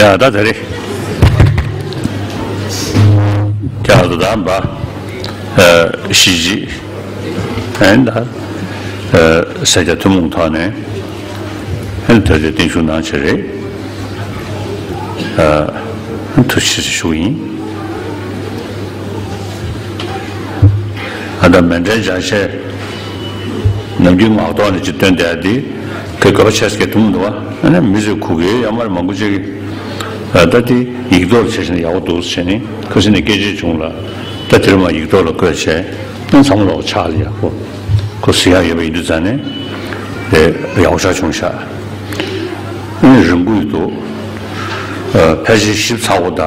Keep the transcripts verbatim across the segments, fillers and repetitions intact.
ད་ད་རེད། ཀྱང་དུ་དམ་པ། ཨ་ཤི་ཅི། ཨན་ད། ཨ་ས་སྐྱ་ཐུན་མོང་ཐོག་ནས། ཨན་ད་དེ་བརྟན་བཞུགས་གནང་ཆེད་རེད། ཨ་ཐུགས་རྗེ་ཆེ་ཞུ་གི་ཡིན། ཨ་ད་མཎྜལ་སྦྱར་ཆས། ནམ་རྒྱུན་ངག་ཐོག་ནས་ཅིག་སྟོན་བསྡད་དེ། དེ་དགོས་པ་ཆེ་ས་གི་ཐུང་འདུག་བ། ཨ་ནི་མི་ཚོས་གོ་གི་ཡོད་མ་རེད། མང་པོ་ཅིག་གིས། ཨ་ད་དེ་ཡིག་ཐོག་ལ་བྱས་ཤིང་ཡག་པོ་འདུག་ཟེར་ནས་ཁ་སང་ནས་སྐད་ཆ་བྱུང་ལ། ད་དེར་མ་ཡིག་ཐོག་ལ་བཀོད་བྱས། ཨ་ཚང་མ་ལོག་ཕྱག་ལ་ཡག་པོ་ཁོ་གཟིགས་ཡག་ཡོད་པ་ཡིན་དུས་ཙང་ནས། དེ་ཡག་པོ་ཞེ་དྲག་བྱུང་ཤག་ཨ་ནི་རིང་པོ་ཡོད་འདུག་ཨ་ཕལ་ཆེར་ཞིབ་ཚགས་པོ་དང་།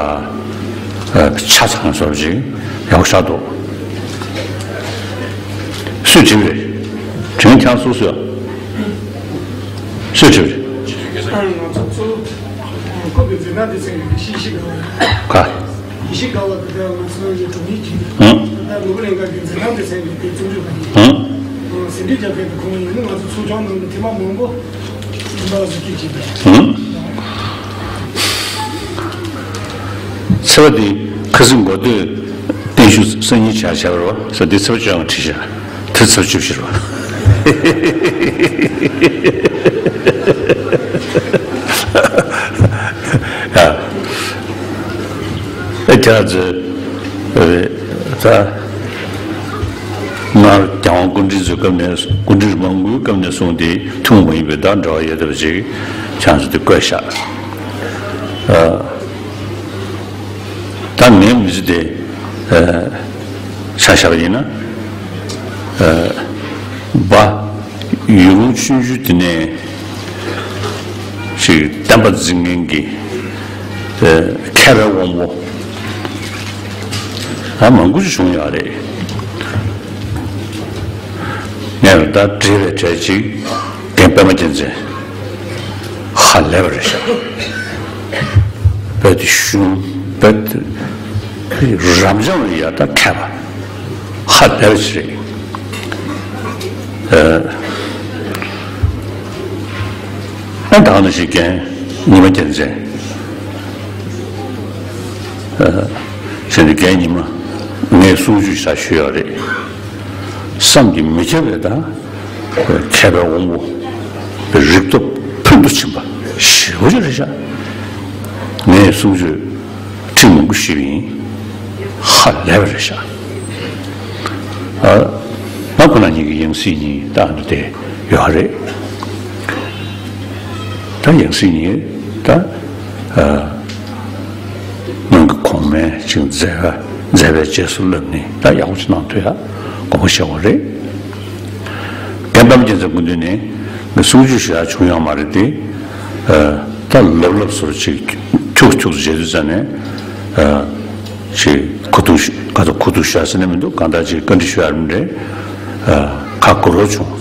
ཨ་ཆ་ཚང་བཟོ་འདྲ་ཅིག་ཡག་པོ་ཆགས་འདུག་སུས་བྲིས་པ་རེད། དྲན་ཁྱང་སུ་སུ་ཡ། སུས་བྲིས་པ་རེད། ཨ་ང་ཚོ་ཚོ་ཁོ་གི་འཛིན་གྲྭ་དེ་ཚན་གྱི་ཤེས་ཤིག་ག་བ་ཡ། ག་ཡེ་ཤེས་དགའ་བ་དེ་དག་ང་ཚོའི་གྲོང་ཡིག་གི། ཧུང་། ད་ལྟ་ནོར་བུ་གླིང་ག་གི་འཛིན་ཁང་དེ་ཚན་གྱི་དེ་བཙུན་ཆུ་ག་ཡིན། ཧུང་། ཟིན་བྲིས་རྒྱབ་མཁན་དེ་ཁོང་ཡིན་ན། ང་ཚོ་ཚོ་ཆུང་ནང་དུ་ཐེངས་མ་མང་པོ་འདུག་ཟེར་གྱི་ཅིག་རེད། ཧུང་། ཚེས་པ་དེ་ཁ་སང་འགོ་སྟོད་བརྟན་བཞུགས་སང་ཉིན་བྱ་བྱ་བར་བ་ས་དེ་ཚེས་པ་བཅོ་ལྔ་བྲིས་བཞག་དེ་ཚར་བཅུ་བཞི་རེད་པ། ཨ་ཨེ་ཁྱེད་ཚོས་ཨེ་ད་སྔར་རྒྱལ་དབང་སྐུ་ཕྲེང་ཚོའི་སྐབས་ནས། སྐུ་ཕྲེང་མང་པོའི་སྐབས་ནས་བཟུང་སྟེ་ཐུན་མོང་མ་ཡིན་པའི་ད་འབྲེལ་བ་ཡོད་བསྡད་པ་ཅིག་ཁྱེད་ཚོས་དེ་བཀོད་བཞག་ཨ་ད་ངའི་མི་ཚེ་དེ་ཨེ་ཆ་བཞག་པ་ཡིན་ན། ཨེ་བ། ཡུལ་ལུང་ཆུང་ཆུང་དེ་ནས་ཅིག་བསྟན་པ་འཛིན་མཁན་གྱི་ཨེ་མཁས་པའི་དབང་པོ་ད་མང་པོ་ཞིག་བྱུང་ཡོད་རེད། ངས་ད་བྲིས་པའི་གྲས་ཅིག་རྒན་པད་མ་རྒྱལ་མཚན་ཧ་ལས་པ་རེད་ཤག་དཔེ་དེ་ཤུན་དཔེ་དེ་རབ་འབྱམས་ལ་ཡ་ད་མཁས་པ། ཧ་ལས་པ་ཞིག་རེད། ཨ་ད་ག་ནང་བཞིན་རྒན་ཉི་མ་རྒྱལ་མཚན། ཨ་ཟེར་ནས་རྒན་ཉི་མ་ངས་གསུང་ཆོས་ཞེ་དྲག་ཞུས་ཡོད་རེད། བསམ་གྱིས་མི་ཁྱབ་པའི་ད་མཁས་པའི་དབང་པོ་རིག་སྟོབས་ཕུལ་དུ་ཕྱིན་པ་ཞེ་པོ་ཅིག་རེད་ཤག་ངས་གསུང་ཆོས་ཁྲིད་མང་པོ་ཞུས་པ་ཡིན། ཧ་ལས་པ་རེད་ཤག་ཨ་ང་ཁོ་ན་ཉིད་ཀྱི་ཡང་སྲིད་གཉིས་ད་ཨ་འདྲ་དེ་ཡོད་རེད། ད་ཡང་སྲིད་གཉིས་ད་ཨ་སྔོན་གྱི་གོང་མའི་ཅིག་མཛད་པ་མཛད་པའི་རྗེས་སུ་བསླབས་ནས་ད་ཡག་པོ་ཅིག་གནང་ཐུབ་ཡ་དགོངས་པ་བཞེས་པ་རེད། རྒན་པད་མ་རྒྱལ་མཚན་སྐུ་མདུན་ནས་ངས་གསུང་ཆོས་ཞུ་ཡ་བྱུང་ཡོད་མ་རེད་དེ། ཨ་ད་ལབ་ལབ་བཟོ་ཅིག་ཁྱུག་ཁྱུག་བྱེད་དུས་ཙ་ནས་ཨ་ཅིག་ཁུ་ཐུག་ཤ་ཁ་ཐུག་ཁུ་ཐུག་ཤ་ཟེར་ནས་མི་འདུག་གང་ལྟར་ཅིག་བཀའ་འདྲི་ཞུ་ཡ་རེད། ཨ་ཁ་དགོད་རོགས་བྱུང་།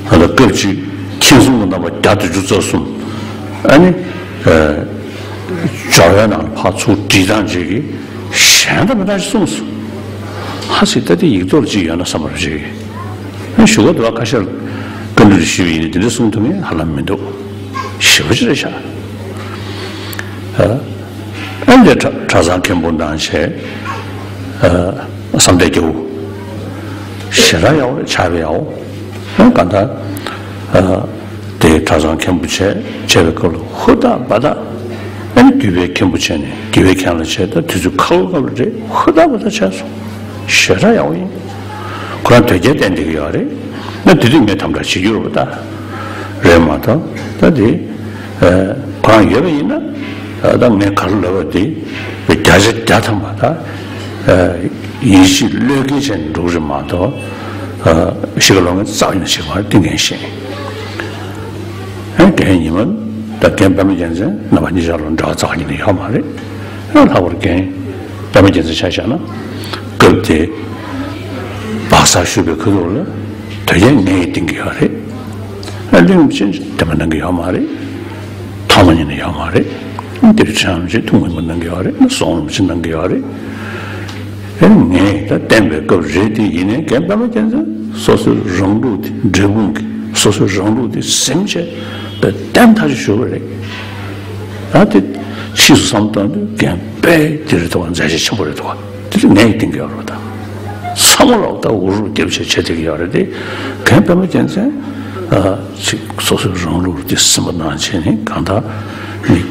ཨ་ད་སྐབས་ཅིག་མཁན་ཟུར་གྱི་རྣམ་པ་བརྒྱ་དང་བཅུ་རྩ་གསུམ། ཨ་ནི་ཨ་སྦྱོར་བའི་ནང་ལ་ཕར་ཚུར་བྲིས་སྟངས་ཅིག་གིས་གཞན་དང་མི་འདྲ་ཞིག་གསུངས་སོང་། ཧ་ཅིག་ད་དེ་ཡིག་ཐོག་ལ་ཅིག་ཡོད་ན་བསམ་པ་རེ་བྱེད་ཀྱི། ཨ་ཞུ་ག་འདུག་བ། ཁ་ཤས་བཀའ་འདྲི་ཞུས་པ་ཡིན་ན་དེ་འདྲ་གསུང་ཐུབ་མཁན་ཧ་ལམ་མི་འདུག་ཞེ་པོ་ཅིག་རེད་ཤག་ཨ་ཨ་འདི་གྲྭ་གྲྭ་ཚང་མཁན་པོ་གནང་བྱས། ཨ་བསམ་གཏན་རྒྱལ་པོ་ཞེ་དྲག་ཡག་པོ་རེད། ཕྱག་དཔེ་ཡག་པོ། ཨ་གང་ལྟར་ཨ་དེ་གྲྭ་ཚང་མཁན་པོ་བྱས་བྱས་པའི་སྐབས་ལ་ཧུར་ཐག་འབད་ཐག་ཨ་ནི་བརྒྱུད་པའི་མཁན་པོ་བྱས་ནས་བརྒྱུད་པའི་མཁན་ལ་བྱས། ད་དུས་ཚོད་ཁ་ལོ་ཁ་ལོ་རེད། ཧུར་ཐག་འབད་ཐག་བྱས་སོང་། ཞེ་དྲག་ཡག་པོ་ཡིན། ཁོ་རང་དོལ་རྒྱལ་བསྟེན་བསྡད་ཀྱི་ཡོད་རེད། ན་དེ་དུས་ངས་དམ་དྲག་བྱེད་རྒྱུ་རེད་པ། ད་རེད་མ་གཏོགས་ད་དེ་ཨ་ཁོ་རང་ཡོད་པ་ཡིན་ན། ཨ་ད་ངས་ག་རེ་ལབ་པ་དེ་བརྒྱ་ཆ་བརྒྱ་ཐམ་པ་ད་ཨ་ཡིད་ཆེས་བློས་འགེལ་བྱས་ནས་འགྲོ་གི་རེད་མ་གཏོགས། ཨ་ཤི་ཁ་ལོ་ངས་རྩ་བ་ཉིད་ནས་བྱེད་ཀྱི་མ་རེད། དེ་ངས་ཤེས། ཨ་རྒན་ཉི་མ་ད་རྒན་པད་མ་རྒྱལ་མཚན་རྣམ་པ་གཉིས་ཆར་ལ་འབྲེལ་བ་རྩ་བ་ཉིད་ནས་ཡོད་མ་རེད། ཨ་ལྷག་པར་རྒན་པད་མ་རྒྱལ་མཚན་ཆ་བཞག་ན། སྐབས་དེ་སྦག་སར་བཞུགས་པའི་ཁ་ཐུག་ལ་དོལ་རྒྱལ་ངས་བསྟེན་གྱི་ཡོད་རེད། ཨ་གླིང་རིན་པོ་ཆེ་འདེམས་པ་གནང་གི་ཡོད་མ་རེད། ཐོག་མ་ཉིད་ནས་ཡོད་མ་རེད། ཨ་དེ་བྱས་རིན་པོ་ཆེ་ཐུགས་མཉེས་པོ་གནང་གི་ཡོད་རེད། ཨ་ཟོང་རིན་པོ་ཆེ་གནང་གི་ཡོད་རེད། ཨ་ངས་ད་བསྟེན་པའི་སྐབས་རེད་དེ། ཡིན་ནའི་རྒན་པད་མ་རྒྱལ་མཚན་སོ་སོའི་རང་ལུགས་དེ། འབྲས་སྤུངས་ཀྱི་སོ་སོའི་རང་ལུགས་དེ་ཟིན་བྱས། བརྟན་ཐག་ཆོད་ཞུ་བ་རེད། ད་དེ་ཕྱིས་སུ་བསམ་བཏང་དུས་རྒན་དཔེ་དེ་རེད་འདུག་ག་མཛད་རྗེས་ཆེན་པོ་རེད་འདུག་ག་དེ་ལ་ངས་ཡིད་བརྟན་གྱི་ཡོད་རེད་ད། ཚང་མ་ལ་ད་འུར་རུ་སྐྱབས་བྱེད་བྱེད་བསྡད་ཀྱི་ཡོད་རེད་དེ། རྒན་པད་མ་རྒྱལ་མཚན་ཨ་ཅིག་སོ་སོའི་རང་ལུགས་དེ་སེམས་པ་ནང་བྱས་ནས་གང་ལྟར་མི་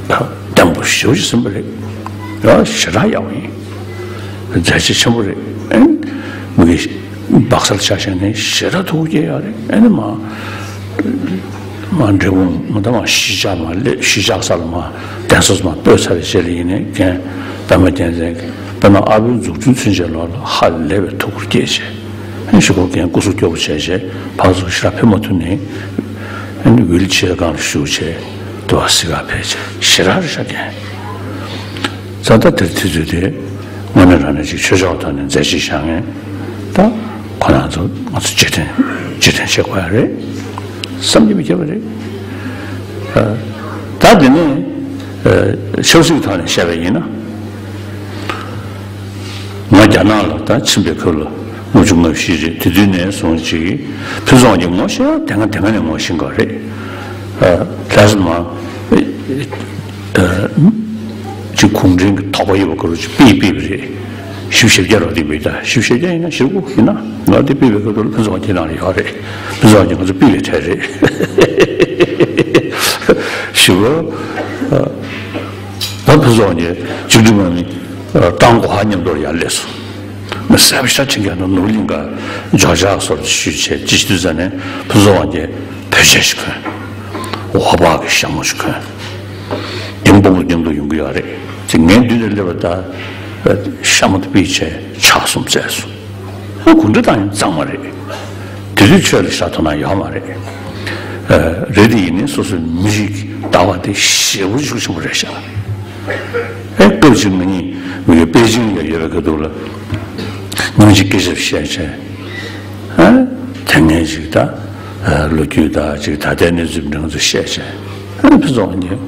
ད་བརྟན་པོ་ཞེ་པོ་ཅིག་ཟིན་པ་རེད། ཡ་ཞེ་དྲག་ཡག་པོ་ཡིན། མཛད་རྗེས་ཆེན་པོ་རེད། ཨེ་མི་གི་སྦག་སར་ཆ་བཞག་ནས་ཞེ་དྲག་ཐུགས་དགྱེས་ཡོད་རེད། ཨེ་ནི་མ་མ་འབྲས་སྤུངས་མ་ད་མ་གཞིས་ཆགས་མ་སླེབས། གཞིས་ཆགས་ས་ལ་མ་གདན་ས་མ་སྤོས་ཚར་བའི་རྗེས་ལ་ཡིན་ནའི་རྒན་པད་མ་རྒྱལ་མཚན་གྱིས་དཔེར་ན་ཨ་བོའི་འཛུགས་སྐྲུན་ཚུན་ཆད་ལོག་ལ་ཧ་ལས་པའི་ཐུགས་ཁུར་བསྐྱེད་བྱས། ཨེ་གཞུག་གུ་རྒན་སྐུ་གཟུགས་སྐྱོ་པོ་བྱས་བྱས་ཕར་ཚུར་ཞེ་དྲག་ཕེབས་མ་ཐུབ་ནའི་ཨེ་ནི་ཝིལ་ཆེར་སྒང་ལ་བཞུགས་བྱས་དུ་བ་སི་ག་ཕེབས་བྱས་ཞེ་དྲག་རེད་ཤག་རྒན། ད་ལྟ་དེར་དུས་ཚོད་དེ་དངོས་གནས་རང་ནས་ཅིག་ཆོས་ཕྱོགས་ཐོག་ནས་མཛད་རྗེས་བཞག་མཁན་ད་ཁོ་རང་ཚོ་ང་ཚོ་རྗེས་དྲན་རྗེས་དྲན་བྱེད་དགོས་ཡ་རེད། བསམ་གྱིས་མི་ཁྱབ་པ་རེད། ཨ་ད་དེ་ནས་ཨ་ཆབ་སྲིད་ཐོག་ནས་བཤད་པ་ཡིན་ན། ང་རྒྱ་ནག་ལ་ད་ཕྱིན་པའི་སྐབས་ལ་ལྔ་བཅུ་ང་བཞི་རེད། དེ་དུས་ནས་བཟུང་ཅིག་ཕུན་ཚོགས་ཀྱིས་ངོ་ཤེས་ཡ་དེ་སྔ་དེ་སྔ་ནས་ངོ་ཤེས་པ་རེད། ཨ་ལྷ་ས་མ་ཨ་ཅིག་གུང་ཁྲན་གྱི་དོགས་པ་ཡོད་པ་ག་རུ་ཅིག་ཕུད་ཕུད་པ་རེད། བཞི་བཅུ་ཞེ་བརྒྱད་རོ་དེ་བུད་ད་བཞི་བཅུ་ཞེ་བརྒྱད་ཡིན་ན་བཞི་དགུ་ཡིན་ན་ང་དེ་ཕུད་པའི་སྐབས་དུ་ལ་ཕུན་ཚོགས་ཁྱེད་རང་ལ་ཡོད་རེད། ཕུན་ཚོགས་ཀྱིས་ང་ཚོ་ཕུད་པའི་གྲས་རེད། ཞུ་བ་ད་ཕུན་ཚོགས་ཀྱིས་བཅུ་དྲུག་མ་ནི་ཏང་གོ་ཧ་མཉམ་དུ་ཡར་སླེབས་སོང་། མི་གསལ་པོ་ཤ་ཆེན་གྱི་ནང་ནོར་གླིང་ག་ཇོ་ཇག་སོར་ཞུས་བྱས་ཅི་ཞིག་དུས་ཙ་ནས་ཕུན་ཚོགས་དབང་རྒྱལ་བོད་ཆས་ཤིག་གོན། འོ་བག་གི་ཞྭ་མོ་ཞིག་གོན། ལྡེམ་སྤོ་བོ་མཉམ་དུ་ཡོང་གི་ཡོད་རེད། ཅེས་ངའི་མདུན་དུ་སླེབས་པ་ད་ཤ་མོ་དེ་ཕུད་བྱས་ཕྱག་གསུམ་བཙལ་སོང་། ཨ་གུང་ཁྲན་ཏང་ཡོན་གཙང་མ་རེད། དེ་དུས་ཆོས་ལ་ཤ་ཐོག་ན་ཡོད་མ་རེད། རེད་དེ་ཡིན་ནའི་སོ་སོའི་མི་རིགས་ཀྱི་ལྟ་བ་དེ་ཞེ་པོ་ཤུགས་ཆེན་པོ་རེད་ཤག་ཨེ་སྐབས་ཅིག་ང་གཉིས་མི་ཡུལ་པེ་ཅིང་ལ་ཡོད་པའི་སྐབས་དུས་ལ་ཉིན་གཅིག་སྐད་ཆ་བཤད་བྱས། ཨ་དེ་སྔའི་ཅིག་ད་ལོ་རྒྱུས་ད་ཅིག་ད་ལྟའི་གནས་ཚུལ་འདྲ་ཚོ་བཤད་བྱས། ཨ་ཕུན་ཚོགས་ཀྱིས་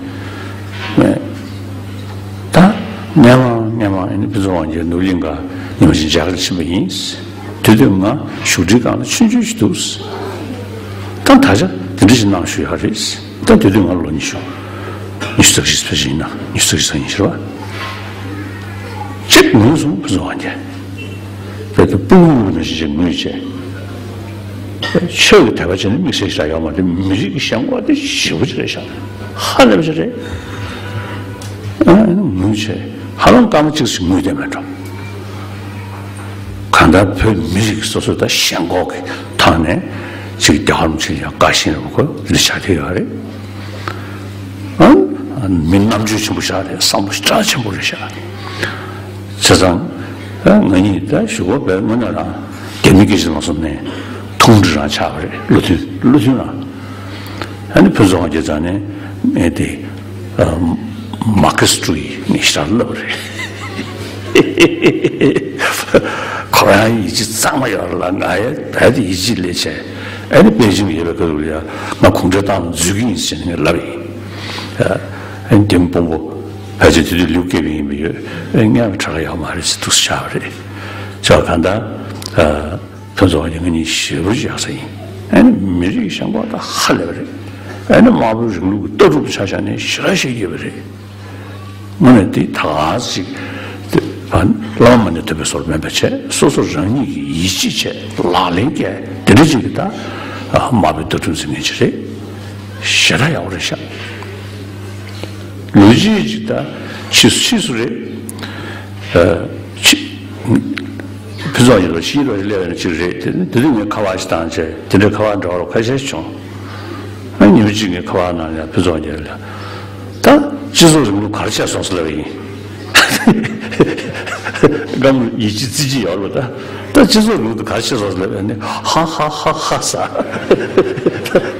ངས་ད་སྔན་མ་སྔན་མ་ཨ་ནི་ཕུན་ཚོགས་དབང་རྒྱལ་ནོར་གླིང་ག་ཉི་མ་ཞིག་མཇལ་ཁར་ཕྱིན་པ་ཡིན། དེ་དུས་ང་བཞུགས་ཁྲིའི་སྒང་ལ་ཆུང་ཆུང་ཞིག་འདུག་ད་ད་ཆ་དེ་འདྲ་ཞིག་གནང་བཞུགས་ཡོད་རེད། ད་དེ་དུས་ང་ལོ་ཉི་ཤུ། ཉི་ཤུ་རྩ་བཞི་ཕལ་ཆེར་ཡིན་ན་ཉི་ཤུ་རྩ་བཞི་ཙམ་ཡིན་ཕྱིར་བ། གཅིག་ངུས་སོང་ཕུན་ཚོགས་དབང་རྒྱལ། བོད་དུ་སྤུ་གུ་ནང་བཞིན་ཅིག་ངུས་བྱས། ཆོས་ཀྱི་དད་པ་བྱས་ནས་དམིགས་བསལ་ཞིག་ཡོད་མ་རེད། མི་རིགས་ཀྱི་ཞེན་ཁོག་དེ་ཞེ་པོ་ཅིག་རེད་ཤག་ཧ་ལས་པ་ཅིག་རེད། ཨ་ནི་ངུས་བྱས་ཧ་ལམ་སྐར་མ་གཅིག་ཙམ་ངུས་བསྡད་མེད་འགྲོ། གང་ལྟར་བོད་མི་རིགས་སོ་སོ་ད་ཞེན་ཁོག་གི་ཐོག་ནས་ཅིག་རྒྱལ་བ་རིན་པོ་ཆེ་ལ་ཡང་དགའ་ཞེན་རེད་པ་ཁོ་འདི་ཆགས་བསྡད་ཡོད་རེད། ཨ་མི་རྣམ་དཔྱོད་ཆེན་པོ་ཞིག་རེད། བསམ་བློ་ཞེ་དྲག་ཆེན་པོ་རེད་ཤག་བྱས་ཙང་ཨ་ང་གཉིས་ད་གཞུག་གུ་བོད་དངོས་གནས་རང་རྒྱ་མི་སྐད་ཆ་ལ་སོང་ནས་ཐུང་འདྲི་རང་ཆགས་པ་རེད། བློ་མཐུན་བློ་མཐུན་རང་། ཨ་ནི་ཕུན་ཚོགས་དབང་རྒྱལ་ཚང་ནས་ངས་དེ་མར་ཁེ་སི་ཀྲུའུ་ཡི་ངས་ཞེ་དྲག་བསླབས་པ་རེད། ཁོ་རང་ཡིད་ཆེས་གཙང་མ་ཡོད་རེད་ལ། ང་ཡང་རྦད་དེ་ཡིད་ཆེས་སླེབས་བྱས། ཨ་ནི་པེ་ཅིང་ཡོད་པའི་སྐབས་ལ་ཡང་ང་གུང་ཁྲན་ཏང་ལ་འཛུལ་གྱི་ཡིན་ཟེར་ནས་ངས་ལབ་ཡིན། ཨ་ནི་ལྡེམ་དཔོན་པོ་ཕལ་ཆེར་དེ་དུས་ལིའུ་ཀེ་པིང་ཡིན་པ་ཡོད། ཨ་ནི་ངས་ཁྲག་ཡོད་མ་རེད་ཟེར་འདུག་སེ་བྱས་པ་རེད། ཅོག་གང་ལྟར་ཨ་ཕུན་ཚོགས་དབང་རྒྱལ་ང་གཉིས་ཞེ་པོ་ཡག་ས་ཡིན། ཨ་ནི་མི་རིགས་ཞེན་ཁོག་ད་ཧ་ལས་པ་རེད། ཨ་ནི་དམར་པོའི་རིང་ལུགས་ཀྱི་ལྟ་གྲུབ་ཆ་བཞག་ནས་ཞེ་དྲག་ཤེས་ཀྱི་ཡོད་པ་རེད། དངོས་གནས་དེ་ད་ག་ཟེ་ཅིག་དེ་བླ་མ་མ་ཎི་ཐོབ་པའི་བཟོ་འདྲ་མིན་པ་བྱས། སོ་སོ་རང་ཉིད་ཀྱིས་ཡིད་ཆེས་བྱས་ལག་ལེན་བཀལ་དེ་འདྲ་ཅིག་གི་ད་དམར་པོའི་ལྟ་གྲུབ་འཛིན་མཁན་ཅིག་རེད། ཞེ་དྲག་ཡག་པོ་རེད་ཤག་ལོ་རྒྱུས་ཅིག་ད་ཕྱིས་སུ་ཕྱིས་སུ་རེད། ཨ་ཕྱི་ཕུན་ཚོགས་ཡིན་ལོ་ཕྱིའི་ལོ་ཞིག་སླེབས་ཡོད་ན་ཅིག་རེད། དེ་དེ་དུས་ངས་ཁ་པར་ཞིག་བཏང་བྱས་དེ་འདྲའི་ཁ་པར་འདྲ་བོ་ཁ་ཤས་ཤིག་བྱུང་། ཨ་ཉིན་མོ་གཅིག་ངས་ཁ་པར་ནང་ལ་ཕུན་ཚོགས་རྒྱལ་ལ་ད་སྤྱི་ཚོགས་རིང་ལུགས་ག་རེ་བྱས་སོང་ཟེར་ལབ་པ་ཡིན། སྒམ་ཡིད་ཆེས་རྩིས་ཀྱི་ཡོད་ལོ། ད་ད་སྤྱི་ཚོགས་རིང་ལུགས་ག་རེ་བྱས་སོང་ཟེར་ལབ་པ་ཡིན། ཧ་ཧ་ཧ་ཧ་ཟེར།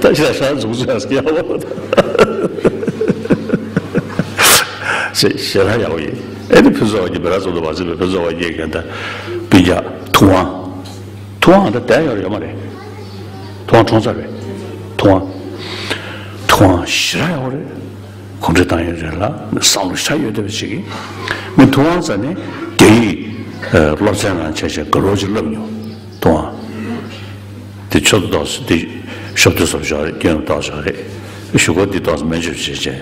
ད་ཞག་ཞག་འཛུགས་བྱས་ཟེར་ཡག་པོ་ད། ཞེ་ཞེ་དྲག་ཡག་པོ་ཡིན། ཨེ་ནི་ཕུན་ཚོགས་དབང་རྒྱལ་བེ་ར་ཙོ་དུ་བ་ཟེར་བའི་ཕུན་ཚོགས་དབང་རྒྱལ་གྱི་ད་སྤུན་ཀྱག་ཐུབ་དབང་། ཐུབ་དབང་ད་དེ་ཡོད་རེད་ཡོད་མ་རེད། ཐུབ་དབང་གྲོངས་ཚར་རེད། ཐུབ་དབང་། ཐུབ་དབང་ཞེ་དྲག་ཡག་པོ་རེད། གུང་ཁྲན་ཏང་ཡོན་རེད་ལ་བསམ་བློ་ཞེ་དྲག་ཡོད་བསྡད་པ་ཅིག་ཡིན། ངས་ཐུབ་དབང་ཟེར་ནས་རྒྱ་ཡིག་ཨ་སློབ་ཚན་ནང་བྱས་བྱས་དགའ་རབ་ཅིག་བསླབ་མྱོང་། ཐུབ་དབང་། དེ་ཆོས་ཏོག་ཙམ་དེ་ཞབས་ཏོག་ཙམ་ཞིག་རེད། སྐྱོན་ཏོག་ཙམ་རེད། གཞུག་གུ་འདི་ཏོག་ཙམ་སྨན་བཅོས་བྱས་རྗེས་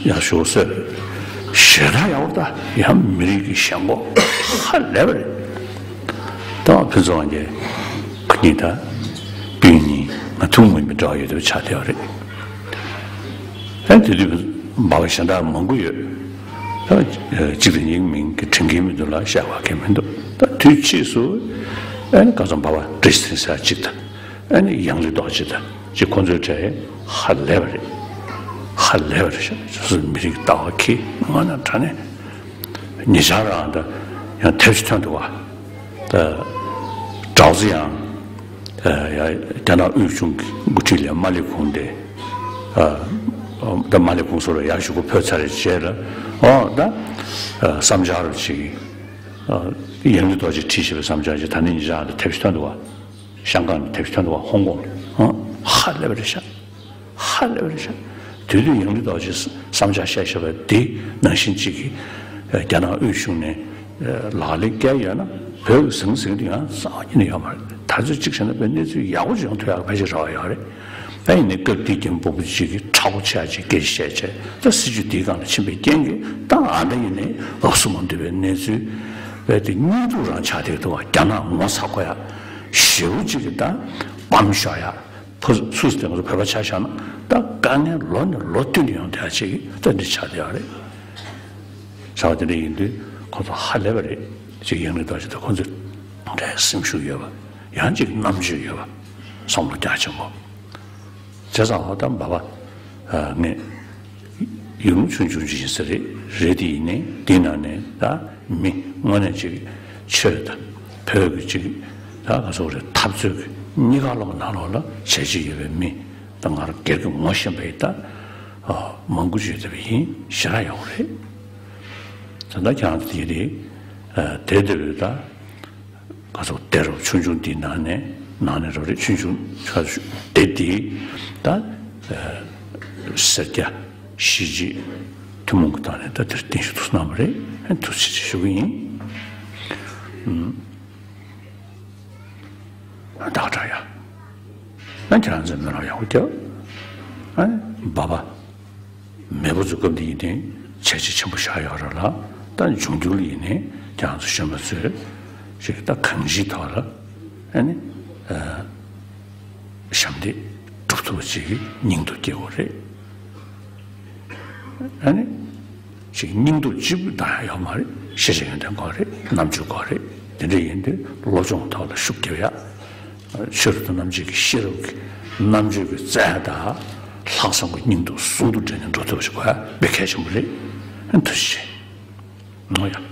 ཡང་གཞུག་གུ་གསོས། ཞེ་དྲག་ཡག་པོ། ད་ཡང་མི་རིགས་ཀྱི་ཞེན་ཁོག་ཧ་ལས་པ་རེད། ད་ཕུན་ཚོགས་དབང་རྒྱལ་ཁོ་གཉིས་ད་སྤུན་གཉིས་ང་ཐུན་མོང་མ་ཡིན་པའི་འབྲེལ་བ་ཡོད་པ་ཆགས་བསྡད་པ་རེད། ཨ་དེ་དུས་འབའ་པ་གཞན་དག་མང་པོ་ཡོད། ད་གཅིག་དང་གཉིས་མིང་གི་དྲན་གྱི་མི་འདུག་ལ། བཤད་པ་གང་མི་འདུག་ད་དུས་ཕྱིས་སུ་ཨ་ནི་ག་ཚོད་འབའ་པ་བཀྲ་ཤིས་ཚེ་རིང་ཟེར་གཅིག་དང་། ཨ་ནི་ཡང་རི་རྡོ་རྗེ་དང་ཅིག་ཁོ་ཚོའི་གྲས་ཧ་ལས་པ་རེད། ཧ་ལས་པ་རེད་ཤག་སོ་སོའི་མི་རིགས་ལྟ་བ་ཁྱི་དངོས་གནས་དྲང་གནས། ཉེ་ཆར་རང་ད་ཡང་དེབ་ཅིག་ཐོན་འདུག་བ། ད་གྲོགས་ཚེ་ཡང་ཡ་རྒྱ་ནག་དབུས་གཞུང་གི་འགོ་ཁྲིད་ལ་མ་ལི་ཁུང་དེ། ད་མ་ལི་ཁུང་སོགས་ལ་ཡར་གཞུག་གུ་ཕེབས་ཚར་རྗེས་ལ། ཨོ་ད་བསམ་འཆར་ཅིག་ཡང་རི་རྡོ་རྗེ་བྲིས་བཞག་པའི་བསམ་འཆར་ཅིག་ད་ནི་ཉེ་ཆར་ད་དེབ་ཅིག་ཐོན་འདུག་བ། ཤང་ཀང་ནས་དེབ་ཐོན་འདུག་བ། ཧོང་ཀོང་ནས། ཧ་ལས་པ་རེད་ཤག་ཧ་ལས་པ་རེད་ཤག་དེ་དུས་ཡང་རི་རྡོ་རྗེས་བསམ་འཆར་བཤད་བཞག་པ་དེ་ནང་བཞིན་གཅིག་གིས་རྒྱ་ནག་དབུས་གཞུང་ནས་ལག་ལེན་བཀལ་ཡོད་ན་བོད་ཀྱི་ཟང་ཟིང་དེ་ཡང་རྩ་བ་ཉིད་ནས་ཡོད་མ་རེད། ད་ཚོད་གཅིག་བྱས་ན་བོད་གནས་ཚུལ་ཡག་པོ་ཅིག་ཡོང་ཐུབ་ཡག་ཕལ་ཆེར་རེ་བ་ཡོད་རེད། ད་ཡིན་ནའི་སྐབས་དེའི་རྒན་སྤོ་བོ་གཅིག་གིས་མཁྲེགས་པོ་ཆེ་ཡག་ཅིག་སྐད་ཆ་བཤད་བྱས། ད་སྲིད་ཇུས་དེའི་སྒང་ལ་ཕྱིན་པའི་རྐྱེན་གྱིས་ད་ཨ་ད་ཡིན་ནའི་ལོགས་སུ་མ་འདུས་པའི་གནས་ཚུལ་བས་དེ་སྙིང་སྡུག་རང་ཆགས་བསྡད་འདུག་བ། རྒྱ་ནག་ངོ་ཚ་དགོས་ཡ། ཞེ་པོ་ཅིག་གིས་ད་སྤམ་ཤོར་ཡ། ཕུ་སུ་དེ་ང་ཚོ་བོད་པ་ཆ་བཞག་ན་ད་དཀའ་ངལ་ལོ་ནས་ལོ་བསྟུད་ནས་ཡོང་བསྡད་ཡ་ཅིག་ད་འདི་ཆགས་བསྡད་ཡ་རེད། བྱ་བ་དེ་འདྲ་ཡིན་དུས་ཁོ་ཚོ་ཧ་ལས་པ་རེད། ཅིག་ཡང་རི་རྡོ་རྗེ་དང་ཁོ་ཚོས་དེ་འདྲའི་སེམས་ཤུགས་ཡོད་པ། ཡང་ཅིག་རྣམ་དཔྱོད་ཡོད་པ། བསམ་བློ་རྒྱ་ཆེན་པོ། བྱས་ཙང་ཧོ་ད་འབའ་པ་ངས་ཡུལ་ལུང་ཆུང་ཆུང་ཅིག་ཡིན་ས་རེད། རེད་དེ་ཡིན་ནའི་དེའི་ནང་ནས་ད་མི་དངོས་གནས་ཅིག་ཆོས་དང་བོད་ཀྱི་ཅིག་ད་ག་ཚོད་རེད། འཐབ་རྩོད་ཀྱི་གཉིས་ཀ་ལོག་ནང་ལོགས་ལ་བྱས་རྗེས་ཡོད་པའི་མི་ད་ང་རང་སྒེར་གྱི་ངོ་ཤེས་པ་ཡིན་ད། མང་པོ་ཅིག་ཡོད་པ་ཡིན་ཞེ་དྲག་ཡོང་རེད། ད་ལྟ་ཁྱེད་རང་ཚོ་དེ་རེད། དེ་དེ་རེད་ད། ག་ཚོད་དེ་རུ་ཆུང་ཆུང་འདིའི་ནང་ནས་ནང་ནས་རོ་རེད། ཆུང་ཆུང་ཆ་ཞུ་དེ་དེ་ད་སེར་སྐྱ་གཞིས་བྱེས་ཐུན་མོང་གི་ཐོག་ནས་ད་དེར་བརྟན་བཞུགས་ཐུགས་གནང་བ་རེད། ཐུགས་རྗེ་ཆེ་ཞུ་གི་ཡིན། ཨུམ། ད་དྲག་ཡ། ཨ་ཁྱེད་རང་ཚོས་སྨོན་ལམ་ཡག་པོ་རྒྱབ། ཨ་འབའ་པ་མེས་པོ་ཚོ་སྐབས་འདི་ཡིན་ཏེ་བྱས་རྗེས་ཆེན་པོ་བཞག་ཡོད་རེད་ལ། ད་འབྱུང་འགྱུར་ལ་ཡིན་ནའི་ཁྱེད་རང་ཚོ་གཞོན་པ་ཚོས་ཅིག་ད་གང་ཅིའི་ཐོག་ལ་ཨ་ནི་ཨ་ཞབས་འདེགས་སྒྲུབ་ཐུབ་པ་ཅིག་སྙིང་སྟོབས་སྐྱེ་དགོས་རེད། ཨ་ནི་ཅིག་སྙིང་སྟོབས་གཅིག་པུ་འདང་ཡག་ཡོད་མ་རེད། ཤེས་བྱ་ཡོན་ཏན་དགོས་རེད། རྣམ་དཔྱོད་དགོས་རེད། དེ་འདྲ་ཡིན་དུས་སློབ་སྦྱོང་ཐོག་ལ་ཤུགས་རྒྱབ་ཡ། ཆོས་རབ་ཏུ་རྣམ་འབྱེད་ཀྱི་ཤེས་རབ་ཀྱི་རྣམ་དཔྱོད་ཀྱི་རྩལ་དང་ལྷག་བསམ་གྱི་སྙིང་སྟོབས་ཟུང་དུ་འབྲེལ་ནས་འགྲོ་ཐུབ་པ་ཞིག་དགོས་ཡ་དཔེ་གལ་ཆེན་པོ་རེད། ཐུགས་རྗེ་ཆེ། ནོ་ཡ།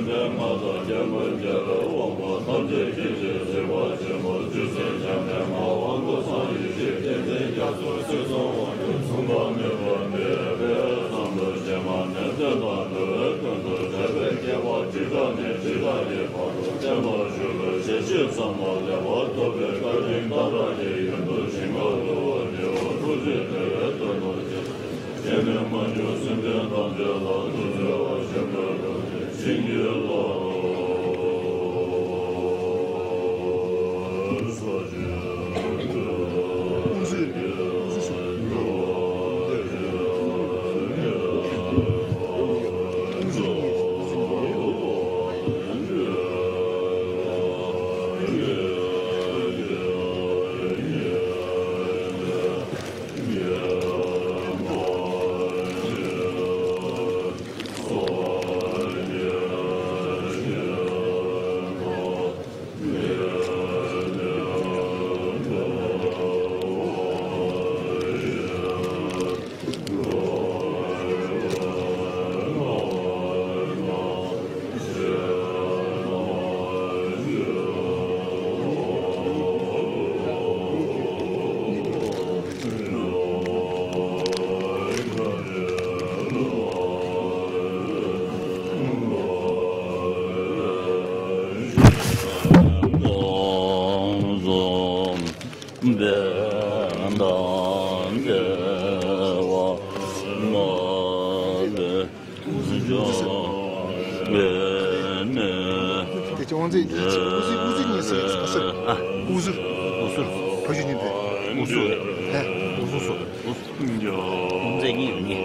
མ་དང་རྒྱལ་ཀུན་རྒྱལ་བའི་དབང་པོ་ཐམས་ཅད་མཁྱེན་ཅིང་གཟིགས་པ་ཆེན་པོ་རྗེ་བཙུན་འཇམ་དཔལ་དབང་པོ་སངས་རྒྱས་ཀྱི་བསྟན་འཛིན་རྒྱ་མཚོ་སྲིད་གསུམ་དབང་སྒྱུར་མཚུངས་པ་མེད་པ་འདས་པའི་མཚམས་སུ་གཞན་མ་ནས་བསྟན་དང་འགྲོ་བའི་དོན་དུ་ཐར་པའི་སྐྱེ་བ་འཇིག་རྟེན་ནས་འཇིག་རྟེན་གྱི་བར་དུ་བསྟན་པ་ཞུ་བའི་ཞལ་ཆད་ཚང་མ་ལེགས་པར་ཐོབ་པའི་བཀའ་དྲིན་དམ་དྲག་གི་ཡོན་དུ་བྱིན་རླབས་འགྲོ་བ་འདྲེན་པ་ཐུགས་རྗེ་བདེ་བའི་དོན་དུ་སྤྱན་ནས་མ་གྱུར་སེམས་ཅན་ཐམས་ཅད་ལ་ཐུགས་བརྩེ་བ་ཆེན་པོས་བསྐུལ་ཏེ་བྱིན་གྱིས་བརླབ་ཏུ་གསོལ་ཞིང་། དེ་ཅི་དབང་འཛིན་གྱི་ཅི་དབུ་ཟི་དབུ་ཟི་གཉིས་ཟེར་ས་ཟེར། ཨ། དབུ་ཟུར། དབུ་ཟུར། བ་ཞུ་གཉིས་ཏེ། དབུ་ཟུར། ཧེ། དབུ་ཟུར་སོ། དབུ་ཟུར། དབུ་འཛིན་གཉིས་ཡོད་ནི།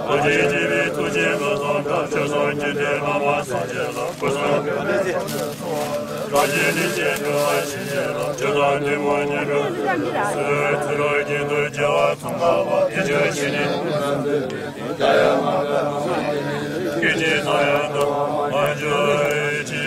ཐུགས་རྗེ་ཆེ། ཆེ་བའི་ཐུགས་རྗེ་ལ་སོགས་པ་ཆོས་སོགས་ཀྱི་དེ་བླ་མ་སངས་རྒྱས་ལ་སྐུ་གསུང་ཐུགས་རྗེ་ཆེ། བཀའ་བརྒྱད་ལས་སྐྱེས་གྲུབ་པ་ཕྱིན་ཅི་ལོག་ཆོས་དང་ཐུན་མོང་མྱུར་མགོན་ཚུལ་ཁྲིམས་རྒྱུན་དུ་བྱ་བ་མཚུངས་པ་བ་དེ་ཆོས་ཤིང་ནི། སྐད་ཅིག་ཙམ་ཡང་དུ་མ་འགྱུར་ཅིག་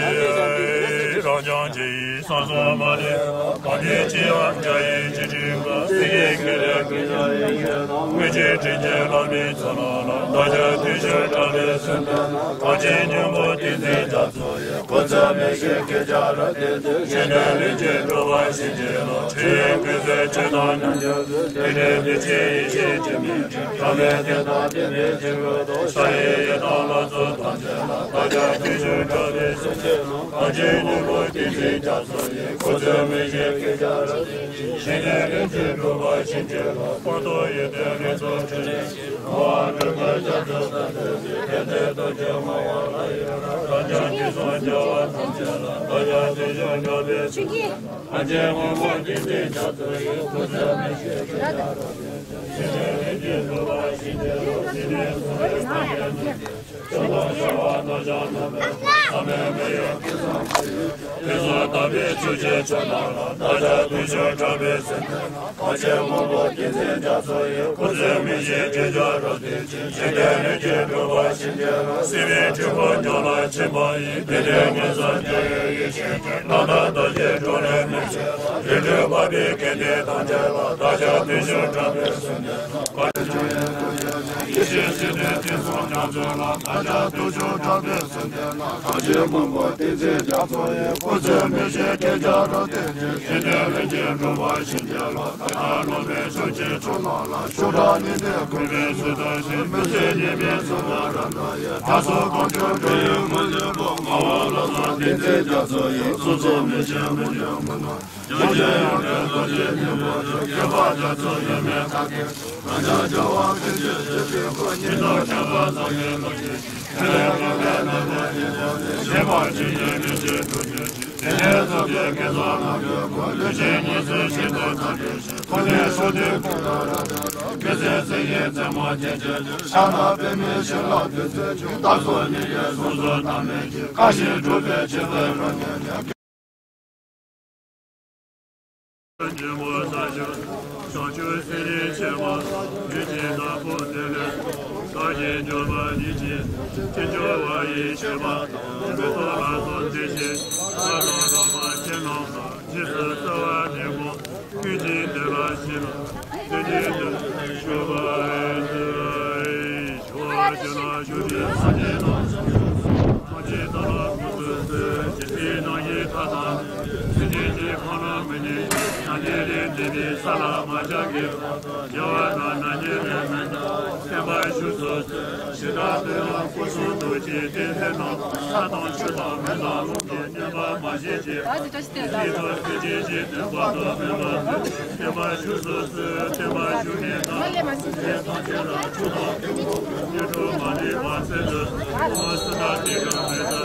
རང་བྱུང་ཆེ་ཡི། སངས་རྒྱས་མ་ལུས་གང་དེ་ཅི་ཡང་འཇའ་ཡི་གཅིག་དྲུག་པ་སེང་གེའི་སྐད་ལས་ཀུན་ཀྱང་ཡིན་གྱི་དང་། དངོས་གཅིག་དྲིན་ཅན་བླ་མའི་ཚོགས་རྣམས་ལ། བདག་ཅག་བརྟུལ་ཞུགས་དྲག་པོས་གསོལ་འདེབས་ན། གངས་ཅན་སྙིང་པོ་ཏིང་འཛིན་རྒྱ་མཚོ་ཡི། སྐུ་ཚེ་མི་ཤིགས་བསྐལ་བརྒྱར་བརྟན་ཅིང་། གཞན་དོན་ལས་བྱེད་གྲུབ་པ་ཕྱིན་ཅི་ལོག་ཆོས་དབྱིངས་ཀུན་གསལ་ཆོས་དང་མཉམ་འཇོག་ཚུལ། དེ་འདྲའི་བདེ་ཆེན་ཡེ་ཤེས་ཀྱི་མིང་ཁྲོད། ཐ་མལ་བདེ་དང་བདེ་མིན་ཕྱིར་འོད་དོ། ཤ་རུས་ཡི་དྭགས་ལ་སོགས་ཐམས་ཅད་ལ། བདག་ཅག་བརྟུལ་ཞུགས་དྲག་པོས་གསོལ་འདེབས་ན། གངས་ཅན་སྙིང་པོ་ཏིང་འཛིན་རྒྱ་མཚོ་ཡི། སྐུ་ཚེ་མི་ཤིགས་བསྐལ་བརྒྱར་བརྟན་ཅིང་། གཞན་དོན་ལས་བྱེད་གྲུབ་པ་ཕྱིན་ཅི་ལོག་སྤངས་རྟོགས་ཡོན་ཏན་རིགས་ཚོགས་ཕྲིན་ལས་ཀྱིས། འགྲོ་བ་སྒྲོལ་དཀར་རྒྱ་མཚོ་དང་འདྲ་བའི། བདེ་མཛད་རྡོ་རྗེ་ངོ་བོ་ལྷ་ཡི་རང་། རང་རྒྱལ་དུས་གསུམ་རྒྱལ་བ་ཐམས་ཅད་ལ། བདག་ཅག་བརྟུལ་ཞུགས་དྲག་པོས་གསོལ་འདེབས་ན། གངས་ཅན་སྙིང་པོ་ཏིང་འཛིན་རྒྱ་མཚོ་ཡི། སྐུ་ཚེ་མི་ཤིགས་བསྐལ་བརྒྱར་བརྟན་ཅིང་། གཞན་དོན་ལས་བྱེད་གྲུབ་པ་ཕྱིན་ཅི་ལོག་སྲིད་པའི་མཚོ་ཡི་གཏམ་ཡང་ནི། ཆོས་དང་བྱ་བ་རྣམ་གཞག་རྣམ་པར་དག །བསམ་ཡས་མི་ཡི་ཀུན་བཟང་ཁོ་ཡི། དེ་ཚོ་དག་པའི་ཐུགས་རྗེ་ཆོས་རྣམས་ལ། བདག་ཅག་བརྟུལ་ཞུགས་དྲག་པོས་གསོལ་འདེབས་ན། གངས་ཅན་སྔོན་པོ་ཏིང་འཛིན་རྒྱ་མཚོ་ཡི། སྐུ་ཚེ་མི་ཤིགས་བསྐལ་བརྒྱར་བརྟན་ཅིང་། གཞན་དོན་ལས་བྱེད་གྲུབ་པ་ཕྱིན་ཅི་ལོག་སྲིད་པའི་འཁྲུལ་འཁོར་རྒྱུད་ལ་ཆགས་པ་ཡི། བདེ་འབྲས་མངོན་སུམ་རྒྱལ་བའི་ཡེ་ཤེས་ཀྱི། རྣམ་དག་རྡོ་རྗེ་གྲོ་ལོད་མེ་ལྕེ་ལ། རིགས་དྲུག་འཕགས་པའི་སྐལ་ལྡན་ཐམས་ཅད་ལ། བདག་ཅག་བརྟུལ་ཞུགས་དྲག་པོས་གསོལ་འདེབས་ན། ཡེ་ཤེས་སྲིད་མཐའི་དུས་གསུམ་ཉམས་སུ་ལ། བདག་ཅག་བརྟུལ་ཞུགས་དྲག་པོས་གསོལ་འདེབས་ན། གངས་ཅན་སྔོན་པོ་ཏིང་འཛིན་རྒྱ་མཚོ་ཡི། སྐུ་ཚེ་མི་ཤིགས་བསྐལ་བརྒྱར་བརྟན་ཅིང་། གཞན་དོན་ལས་བྱེད་གྲུབ་པ་ཕྱིན་ཅི་ལོག་བདག་ལ་སློབ་པའི་ཕྱོགས་བཅུའི་ཕྱོགས་རྣམས་ལ། ཤུགས་དྲག་ནུས་ལྡན་གུས་པས་གསོལ་ལྟ་ཞིང་། མི་བསྲུན་ཉེས་མེད་གསུམ་ལ་རབ་བསྔགས་ཡི། མཐའ་སྲུང་གང་བྱོའི་སྒྲོན་ཡོད་མུན་ལས་འགོག །ངག་དབང་ལ་སོགས་ཏིང་འཛིན་རྒྱ་མཚོ་ཡི། གསུང་རྩོམ་མི་ཤེས་མུན་ཡོད་མུན་ནང་། ཡོངས་བསྐྱོད་ཡོན་ཏན་རྡོ་རྗེ་སྙིང་པོ་ཆེ། མཁྱེན་པ་རྒྱ་མཚོ་ཡོད་མེད་ཐབས་མཁས། རང་ཅག་རྒྱལ་བ་ཀུན་གྱི་སྤྱི་ཕུད་ཀུན། སྙིང་ནང་མཁྱེན་པ་བཟང་ངན་ལོག་ཅི་ཞིག །ཐེག་པའི་དངོས་མེད་རྣམ་པར་ཡེངས་པ་ནི། ཞེན་པ་ཇི་སྙེད་མི་བྱེད་ཐུགས་རྗེ་ཆེ། ཆེན་པོ་ས་ཞབས་བྱང་ཆུབ་སེམས་རིན་ཆེན་པོ། ཡུལ་གྱི་བདག་པོ་དེ་ལས་བདག་གི་འབྱོར་པ་ཉིད་ཀྱིས་ཅི་འབྱོར་བ་ཡི་མཆོད་པ་མེ་ཏོག་ལ་སོགས་འདི་ཞིག་ས་དང་རོལ་པ་ཅན་རྣམས་ལ་རྗེས་སུ་བརྩེ་བ་ནི་མོ། ཀུན་གྱིས་བསྟོད་པ་བཞིན་ལ་བརྩེ་ཉིད་དུ་ཞུགས་པར་མཛོད། ཕྱོགས་བཅུ་ན་བཞུགས་པའི་སངས་རྒྱས་རྣམས་ཐམས་ཅད་དག་ལ་དགོངས་སུ་གསོལ། ཇི་སྲིད་ནམ་མཁའི་མཐའ་དང་མཉམ་པའི་སེམས་ཅན་གྱི་ཁམས་རྣམས་མི་མཐུན་ཞིང་། སངས་རྒྱས་ལས་འདས་པའི་ས་ལ་མ་ཆགས་པའི་བར་དུ་རྒྱལ་བ་དང་རྣམ་མཁྱེན་ལས་མི་འདའ་བར་བརྟན་པར་བཞུགས་སུ་གསོལ། ཞེ་དྲག་ཏུ་ཡང་སྐུ་གསུང་ཐུགས་ཀྱི་རྟེན་དེ་རྣམས་ས་དང་ཆུ་དང་མེ་དང་རླུང་གི་བསྙེན་པ་མ་བཞེས་ཀྱི་བར་དུ། ཇི་སྲིད་དུ་སེམས་ཅན་གྱི་དོན་དཔག་ཏུ་མེད་པ་བརྟན་པར་བཞུགས་སུ་གསོལ། བརྟན་པར་བཞུགས་ནས་བདག་སེམས་ཅན་ཐམས་ཅད་ལ་མཆོག་དང་ཐུན་མོང་དུ་དངོས་གྲུབ་མ་ལུས་པ་སྩལ་དུ་གསོལ། སུ་དག་དེ་ཀུན་མི་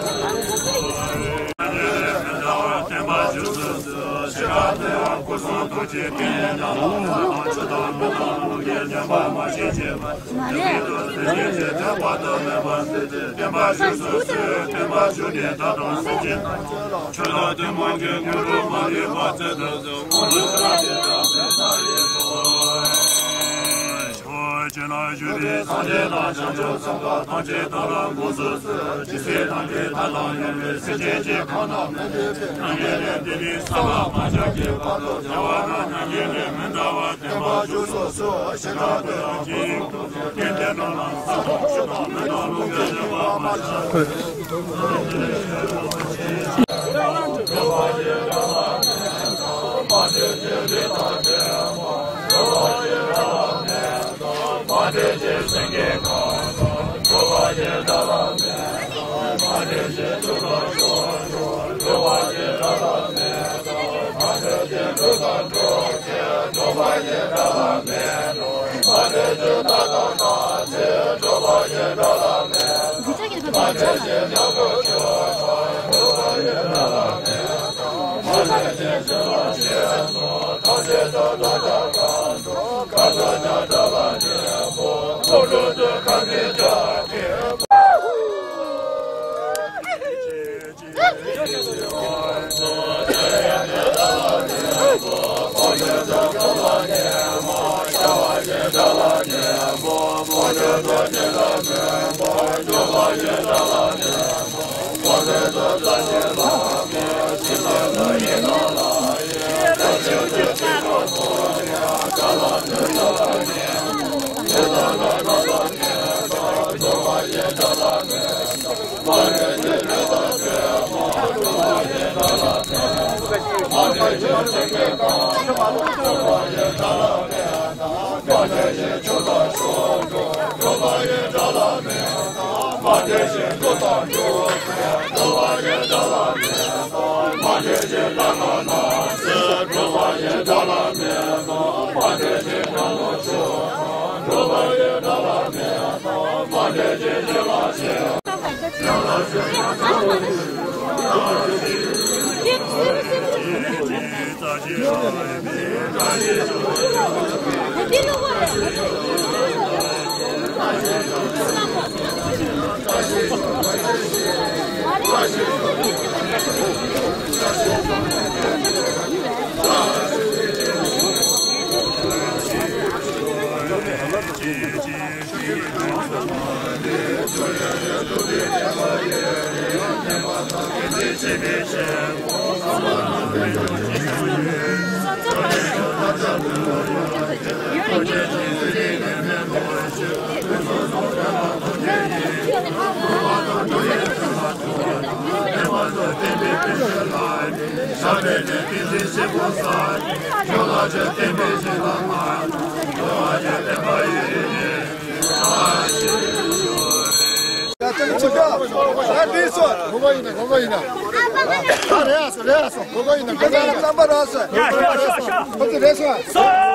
འདའ་བར་བརྟན་པར་བཞུགས་སུ་གསོལ། ཞེ་དྲག་ཏུ་ཡང་སྐུ་གསུང་ཐུགས་ཀྱི་རྟེན་རྣམས་ས་དང་ཆུ་དང་མེ་དང་རླུང་གི་བསྙེན་པ་མ་བཞེས་ཀྱི་བར་དུ། ཇི་སྲིད་དུ་སེམས་ཅན་གྱི་དོན་དཔག་ཏུ་མེད་པ་མཛད་དེ་བརྟན་པར་བཞུགས་སུ་གསོལ། བརྟན་པར་བཞུགས་ནས་བདག་དང་སེམས་ཅན་ཐམས་ཅད་ལ་མཆོག་དང་ཐུན་མོང་གི་དངོས་གྲུབ་མ་ལུས་པ་སྩལ་དུ་གསོལ། ཕྱོགས་བཅུ་ན་བཞུགས་པའི་སངས་རྒྱས་དང་བྱང་ཆུབ་སེམས་དཔའ་ཐམས་ཅད་དག་ལ་དགོངས་སུ་གསོལ། ཇི་སྲིད་ནམ་མཁའི་མཐའ་དང་མཉམ་པའི་སེམས་ཅན་གྱི་ཁམས་རྣམས་མི་མཐུན་པའི་སངས་རྒྱས་ལས་འདས་པའི་ས་ལ་མ་ཆགས་ཀྱི་བར་དུ་རྒྱལ་བ་རང་རྣམ་མཁྱེན་ལས་མི་འདའ་བར་བརྟན་པར་བཞུགས་སུ་གསོལ། ཞེ་དྲག་ཏུ་ཡང་སྐུ་གསུང་ཐུགས་ཀྱི་རྟེན་དེ་རྣམས་ལ་ས་དང་ཆུ་དང་མེ་དང་རླུང་གི་བསྙེན་པ་མ་ཆགས། ཡ། ཅང་ཆི་ཀ་ཡ་འདི་སོ། གོ་གོ་ཡིན་ན་གོ་གོ་ཡིན་ན། ཨ་རེད་ཨ་སོ་རེད་ཨ་སོ། གོ་གོ་ཡིན་ན་གོ་གོ་ཡིན་ན། རྩམ་པ་ར་སོ། ཡ་ཤ་ཤ་ཤ། ཁོ་ཚོ་རེད་སོ།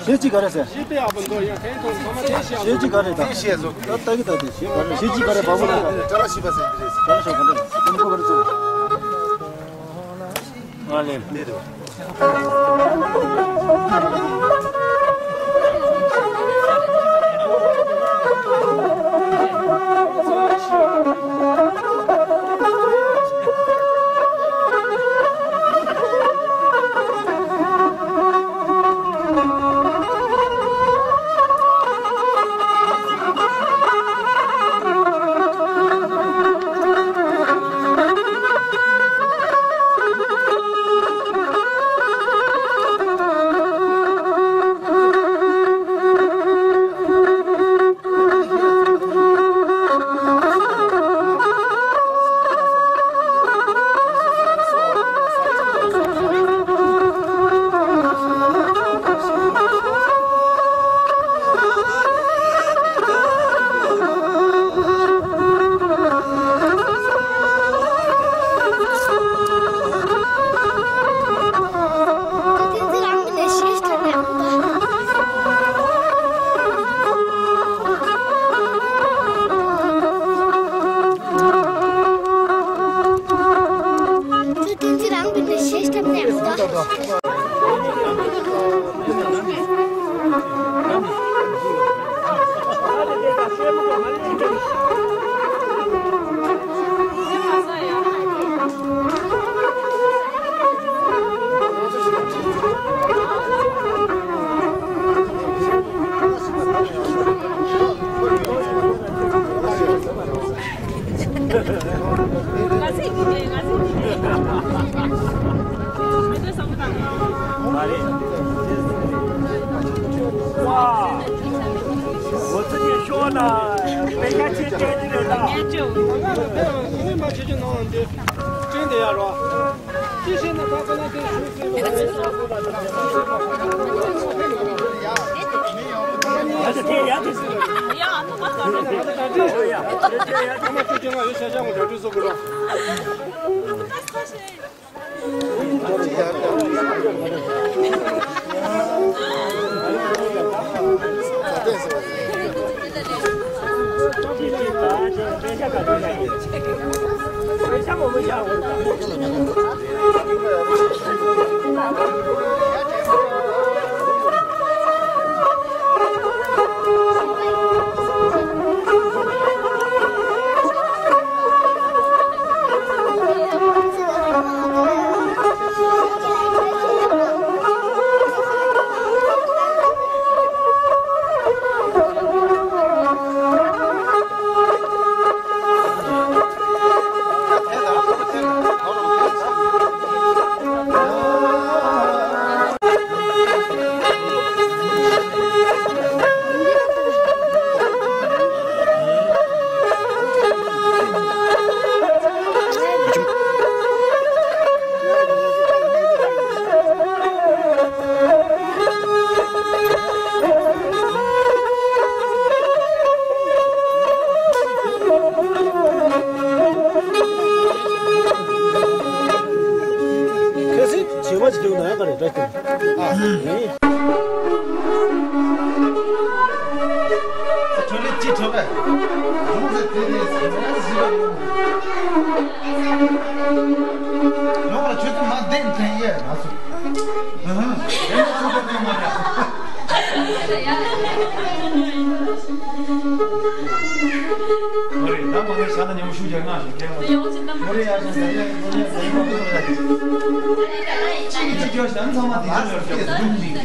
ཞེ་གཅིག་ག་རེ་ཟེར། ཞེ་གཅིག་ག་རེ་ད། ད་ལྟ་གི་ད་དེ་ཞེ་ག་རེ། ཞེ་གཅིག་ག་རེ་བ་བུ་ལ། ཏྲ་ལ་ཤི་བ་ཟེར་དེ་རེད། ཏྲ་ལ་ཤོ་ག་རེ། ཨ་ནི་ཁོ་ག་རེ་ཚོ། ང་ལེ་འདི་རེད། ཁ་སང་བྱེ་མ་ཅིག་འདུག་ན་ཡག་ག་རེད་འདྲ་ཞིག་ཨ། ཁྲོ་ལེ་ཅི་ཁྲོ་ག་ཡོང་ཟེར་དེ་རེད་ཟེར་ན་ཟི་བ་ཡོང་། ཡོང་བ་ཁྱོད་ཚོ་མ་བདེན་བདེན་ཡེ་ང་ཚོ། ཨ་ཧ། དེ་ནི་ཚོ་དེ་མ་རེད། མོ་རེ་ད་མ་ངས་ས་ན་ཉམས་ཤུགས་རྒྱག་ན་ཞིག་ཁྱེད་མོ་རེ་ཡར་སོང་ཟེར་ཡ་མོ་རེ་ཡར་སོང་ཟེར་ཡ་མོ་རེ་ཡར་སོང་ཟེར་ཡ། གཅིག་གིས་གཅིག་སྐྱོར་ཞིག་དང་ཚང་མ་དེ་ཚོ་ཡར་སྐྱེས་སུ་འཛུམ་ཞིག